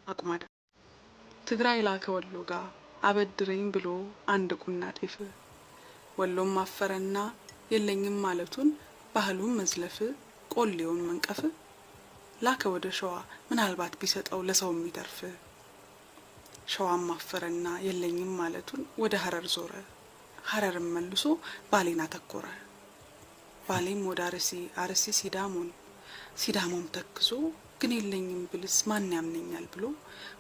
አቁማዳ ትግራይ ላከ ወሎ ጋ አበድረኝ ብሎ አንድ ቁና ጤፍ። ወሎም አፈረና የለኝም ማለቱን ባህሉን መዝለፍ ቆሌውን መንቀፍ። ላከ ወደ ሸዋ ምናልባት ቢሰጠው ለሰው የሚተርፍ። ሸዋም አፈረና የለኝም ማለቱን ወደ ሀረር ዞረ። ሀረርም መልሶ ባሌን አተኮረ። ባሌም ወደ አርሲ፣ አርሲ ሲዳሞን፣ ሲዳሞም ተክዞ ግን የለኝም ብልስ ማን ያምነኛል ብሎ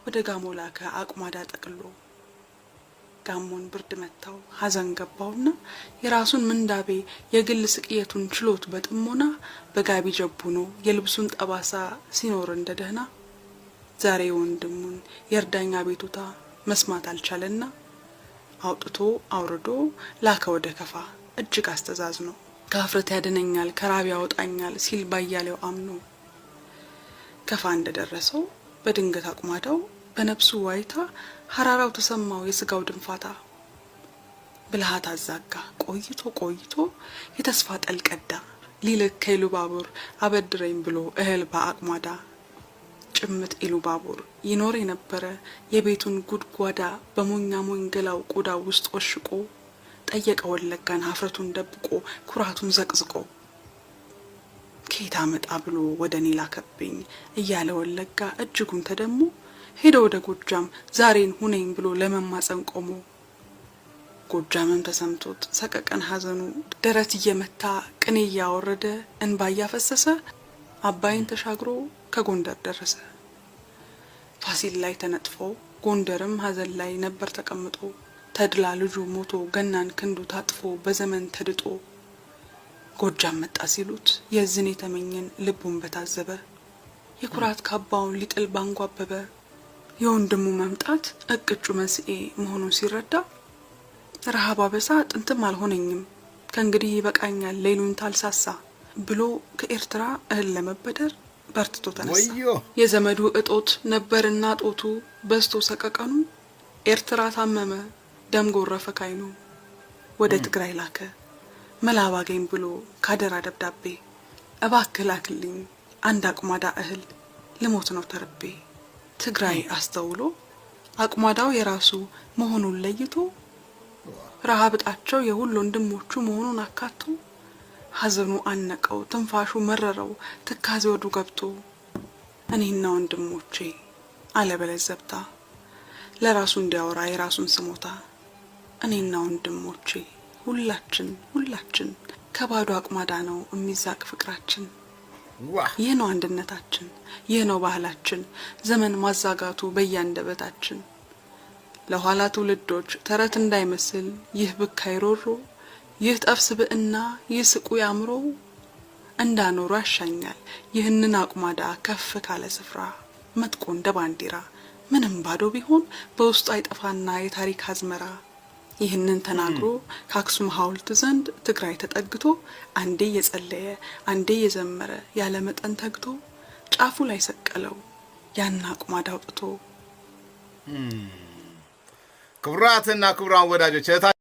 ወደ ጋሞ ላከ አቁማዳ ጠቅሎ። ጋሞን ብርድ መታው፣ ሀዘን ገባውና የራሱን ምንዳቤ የግል ስቅየቱን ችሎት በጥሞና በጋቢ ጀቡኖ የልብሱን ጠባሳ ሲኖር እንደ ደህና ዛሬ ወንድሙን የእርዳኛ ቤቱታ መስማት አልቻለና አውጥቶ አውርዶ ላከ ወደ ከፋ እጅግ አስተዛዝኖ፣ ከሀፍረት ያድነኛል ከራብ ያወጣኛል ሲል ባያሌው አምኖ። ከፋ እንደደረሰው በድንገት አቁማዳው በነፍሱ ዋይታ ሀራራው ተሰማው የስጋው ድንፋታ። ብልሃት አዛጋ ቆይቶ ቆይቶ የተስፋ ጠል ቀዳ ሊልክ ከኢሉባቡር አበድረኝ ብሎ እህል በአቁማዳ። ጭምት ኢሉባቡር ይኖር የነበረ የቤቱን ጉድጓዳ በሞኛ ሞኝ ገላው ቆዳ ውስጥ ወሽቆ ጠየቀ ወለጋን ሀፍረቱን ደብቆ ኩራቱን ዘቅዝቆ። ከየት አመጣ ብሎ ወደ እኔ ላከብኝ እያለ ወለጋ እጅጉን ተደሞ ሄደ ወደ ጎጃም ዛሬን ሁነኝ ብሎ ለመማፀን ቆሞ። ጎጃምም ተሰምቶት ሰቀቀን ሀዘኑ ደረት እየመታ ቅኔ እያወረደ እንባ እያፈሰሰ አባይን ተሻግሮ ከጎንደር ደረሰ። ፋሲል ላይ ተነጥፎ ጎንደርም ሀዘን ላይ ነበር ተቀምጦ ተድላ ልጁ ሞቶ ገናን ክንዱ ታጥፎ በዘመን ተድጦ። ጎጃም መጣ ሲሉት የዝን የተመኘን ልቡን በታዘበ የኩራት ካባውን ሊጥል ባንጓበበ የወንድሙ መምጣት እቅጩ መንስኤ መሆኑን ሲረዳ ረሃብ አበሳ ጥንትም አልሆነኝም ከእንግዲህ ይበቃኛል ለይሉኝታ አልሳሳ ብሎ ከኤርትራ እህል ለመበደር በርትቶ ተነሳ። ወዮ! የዘመዱ እጦት ነበርና ጦቱ በዝቶ ሰቀቀኑ ኤርትራ ታመመ ደም ጎረፈ ካይኑ። ወደ ትግራይ ላከ መላ ባገኝ ብሎ ካደራ ደብዳቤ፣ እባክህ ላክልኝ አንድ አቁማዳ እህል ልሞት ነው ተርቤ። ትግራይ አስተውሎ አቁማዳው የራሱ መሆኑን ለይቶ ረሃብ እጣቸው የሁሉ ወንድሞቹ መሆኑን አካቶ ሀዘኑ አነቀው ትንፋሹ መረረው ትካዜ ወዱ ገብቶ እኔና ወንድሞቼ አለ በለዘብታ ለራሱ እንዲያወራ የራሱን ስሞታ፣ እኔና ወንድሞቼ ሁላችን ሁላችን ከባዶ አቁማዳ ነው የሚዛቅ ፍቅራችን። ይህ ነው አንድነታችን፣ ይህ ነው ባህላችን፣ ዘመን ማዛጋቱ በያንደበታችን። ለኋላ ትውልዶች ተረት እንዳይመስል ይህ ብካይ ሮሮ፣ ይህ ጠፍ ስብዕና፣ ይህ ስቁይ አእምሮ እንዳኖሩ ያሻኛል ይህንን አቁማዳ ከፍ ካለ ስፍራ መጥቆ እንደ ባንዲራ ምንም ባዶ ቢሆን በውስጡ አይጠፋና የታሪክ አዝመራ። ይህንን ተናግሮ ከአክሱም ሐውልት ዘንድ ትግራይ ተጠግቶ አንዴ እየጸለየ አንዴ እየዘመረ ያለ መጠን ተግቶ ጫፉ ላይ ሰቀለው ያን አቁማዳ አውጥቶ። ክቡራትና ክቡራን ወዳጆች እህታችን